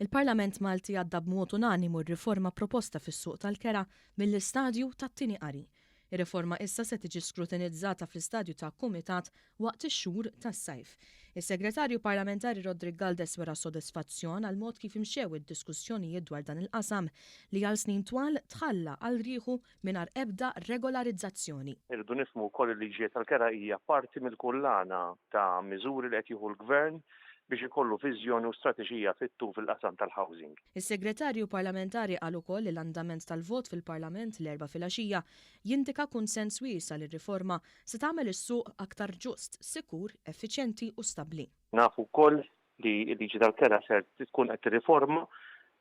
Il-Parlament Malti għadda b'mod unanimu r-riforma proposta fis-suq tal-kera mill-istadju tat-tieni qari. Ir-riforma issa se tiġi skrutinizzata fl-istadju ta' kumitat waqt ix-xhur tas-sajf. Is-Segretarju Parlamentari Roderick Galdes wera sodisfazzjon għall-mod kif imxew id-diskussjonijiet dwar dan il-qasam li għal snin twal tħalla għal rieħu mingħajr ebda regolarizzazzjoni. Irridu nifhmu wkoll li l-liġijiet tal-kera hija parti mill-kullana ta' miżuri li qed jieħu l-Gvern biex ikollu viżjoni u strateġija fit-tul fil-qasam tal-housing. Is-Segretarju Parlamentari qal ukoll li l-andament tal-vot fil-Parlament l-Erbgħa filgħaxija jindika kunsens wiesa' li r-riforma se tagħmel is-suq aktar ġust, sikur, effiċjenti u stabbli. Nafu wkoll li l-liġi tal-kera ser tkun qed tirriforma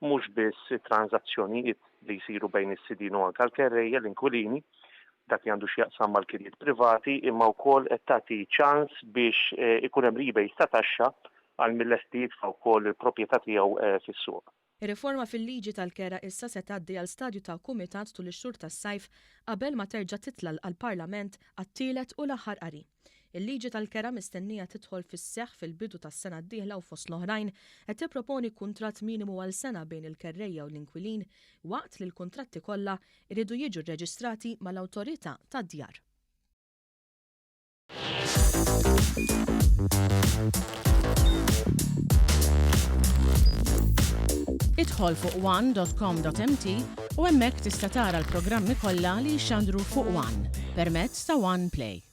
mhux biss it-tranżazzjonijiet li jsiru bejn is-sidien u anke l-kerrejja, l-inkwilini, dak li għandu x'jaqsam mal-kirjiet privati, imma wkoll qed tagħti ċans biex ikun hemm rebates ta' taxxa għal min lest li jitfa' wkoll il-proprjetà tiegħu fis-suq. Ir-riforma fil-liġi tal-kera issa se tgħaddi għal stadju ta' kumitat tul ix-xhur tas-sajf qabel ma terġa' titla' għall-Parlament għat-tielet u l-aħħar qari. Il-liġi tal-kera mistennija tidħol fis-seħħ fil-bidu tas-sena d-dieħla u fost l-oħrajn qed tipproponi kuntratt minimu għal sena bejn il-kerrejja u l-inkwilin waqt li l-kuntratti kollha jridu jiġu rreġistrati mal-Awtorità tad-Djar. Idħol fuq one.com.mt u hemmhekk tista' tara l-programmi kollha li jixxandru fuq One permezz ta' One Play.